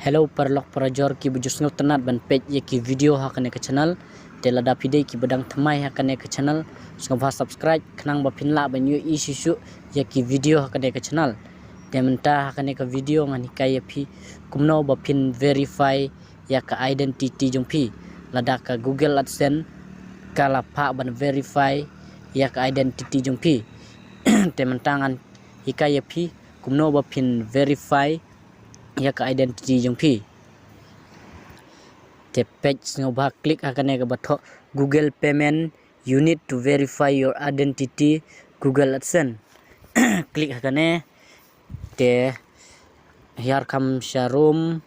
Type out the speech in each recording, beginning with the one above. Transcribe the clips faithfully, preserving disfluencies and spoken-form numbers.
Hello paralok parajor kiba ju sngewtynnat ban peit ïa ki video ha kane ka channel. Te lada phi dei kiba dang thymmai ha kane ka channel, sngewbha subscribe khnang ba phin lah ban ïohi shuh shuh ïa ki video ha kane ka channel. Te mynta ha kane ka video ngan hikai ïa phi kumno ba phin verify ïa ka identity jong phi. Lada ka Google AdSense ka la phah ban verify ïa ka identity jong phi. Te mynta ngan hikai ïa phi kumno ba phin verify ïa ka identity jong phi. Te peit, sngewbha click ha kane kaba thoh Google Payment, you need to verify your identity, Google AdSense. Click ha kane. Te hiar kham sharum.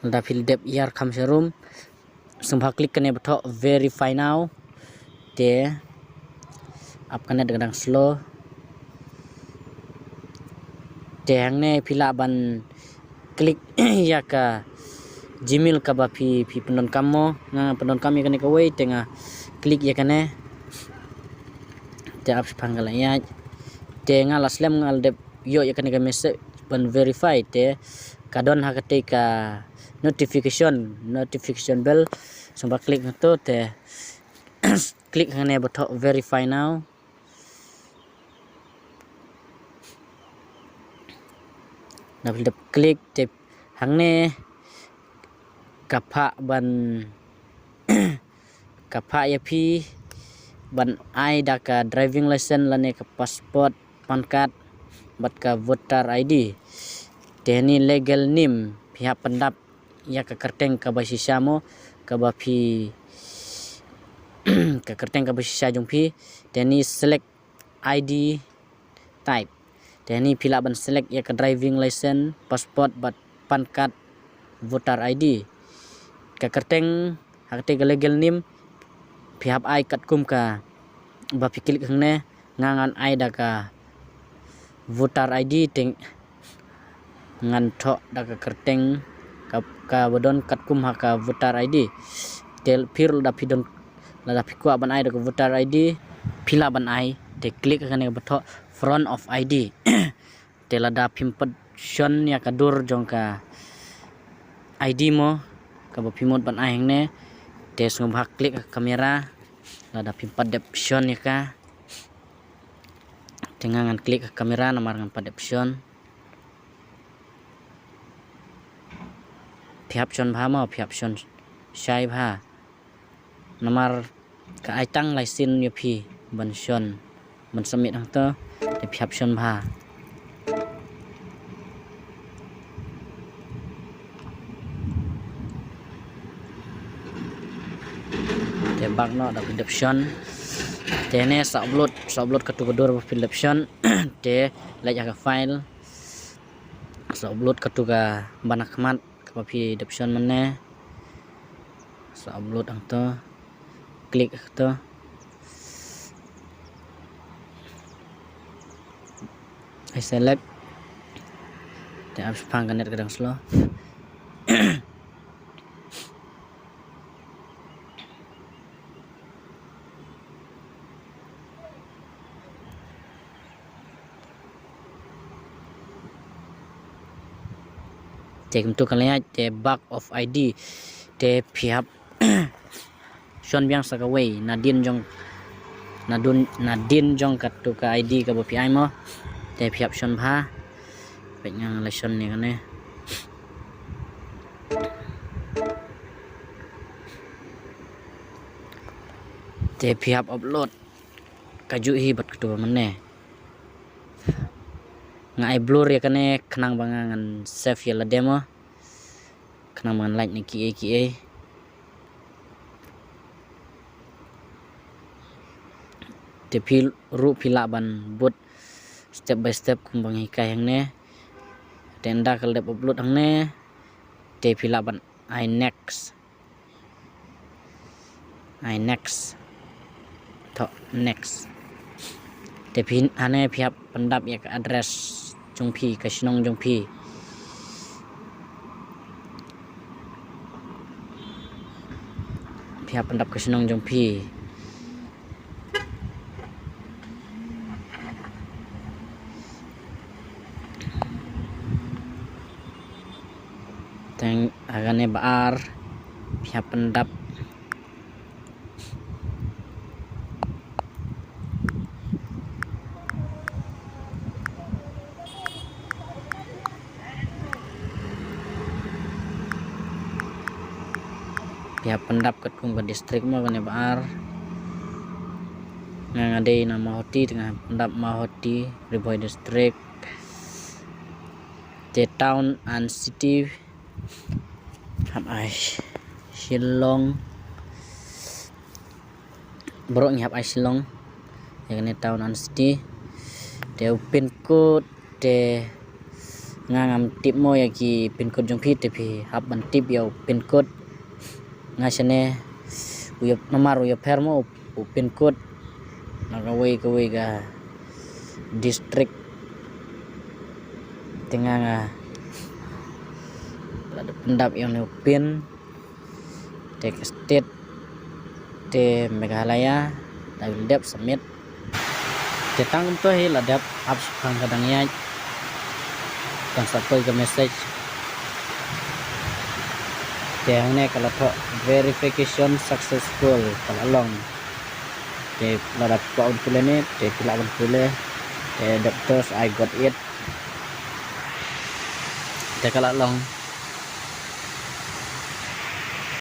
Lada phi la dep hiar kham sharum, sngewbha click kane ba thoh verify now. Te ap kane da ka dang slow. Te hangne phi lah ban click ïa ka Gmail kaba phi phi pyndonkam mo. Nga pyndonkam ïa kane kawei, te nga click ïa kane. Te ap shipang ka la ïaid. Te nga la slem, nga la dep ïoh ïa kane ka message ban verify. Te ka don ha katei ka notification, notification bell. Sngewbha click ha to, te click hangne ba thoh verify now. Lada phi dep click, te hangne ka phah ban ka phah ïa phi ban ai da ka driving license lane ka passport, PAN card bad ka voter ID. Te hangne legal name, phi hap pyndap ïa ka kyrteng kaba shisha mo, kaba phi ka kyrteng kaba shisha jong phi. Te hangne select ID type. Te hangne phi lah ban select ïa ka driving license, passport bad PAN card, voter ID. Ka kyrteng ha katei ka legal name phi hap ai katkum kaba phi click hangne. Nga ngan ai da ka voter ID, te ngan thoh da ka kyrteng ka, kaba don katkum ha ka voter ID. Te phi ruh lada phi don, lada phi kwah ban ai da ka voter ID, phi lah ban ai. Te click ha kane kaba thoh front of ID. Te lada phim pat shon ïa ka dur jong ka ID mo, kaba phi mut ban ai hangne, te sngewbha click ha ka camera. Lada phim pat dep shon ïa ka, te nga ngan click ha ka camera namar ngam pat dep shon. Phi hap shon bha mo, phi hap shon shai bha. Namar ka ai tang lai sien ïa phi ban shon, ban submit hangto, te phi hap shon bha. Te bak noh da phi dep shon. Te ne sa upload, sa upload katu ka dur ba phi dep shon. Te leit ha ka file. Sa upload katu ka ban ha khmat kaba phi dep shon mynne. Sa upload hangto. Click hangto. Ai select. Te ap shipang ka net ka dang slow. Te kumtu ka la ïaid, te bak of ID. Te phi hap shon biang sa kawei nadien jong, nadun, nadien jong katu ka ID kaba phi ai mo. Te phi hap shon bha. Peit nga la shon ne kane. Te phi hap upload kajuh hi bad katu ba mynne. Nga ai blur ïa kane khnang ba nga ngan save ïa lade mo. Khnang ba ngan lait na kiei kiei. Te phi ruh phi lah ban bud step by step kumba nga hikai hangne. Te ynda ka la dep upload hangne, te phi lah ban ai next. Ai next. Thoh next. Te phi hangne phi hap pyndap ïa ka address jong phi, ka shnong jong phi. Phi hap pyndap ka shnong jong phi. Kane ba ar, phi hap pyndap. Phi hap pyndap katkum ka district mo kane ba ar. Nga nga dei na Mawhati, te nga hap pyndap Mawhati, Ri Bhoi District. Te town and city hap ai Shillong. Baroh ngi hap ai Shillong. Ïa kane town and city. Te u pin code te nga ngam tip mo ïa ki pin code jong phi, te phi hap ban tip ïa u pin code. Nga shane u ïa namar u ïa pher mo u pin code na kawei kawei ka district. Te nga nga la dep pyndap ïa une u pin. Te ka state te Meghalaya. Da dep submit. Te tang kumto hi la dep, ap shaphang ka dang ïaid. Kan sa poi ka message. Te hangne ka la thoh verification successful, ka la long. Te lada phi kwah ban pule ne, te phi lah ban pule. Te doctors, I got it. Te ka la long.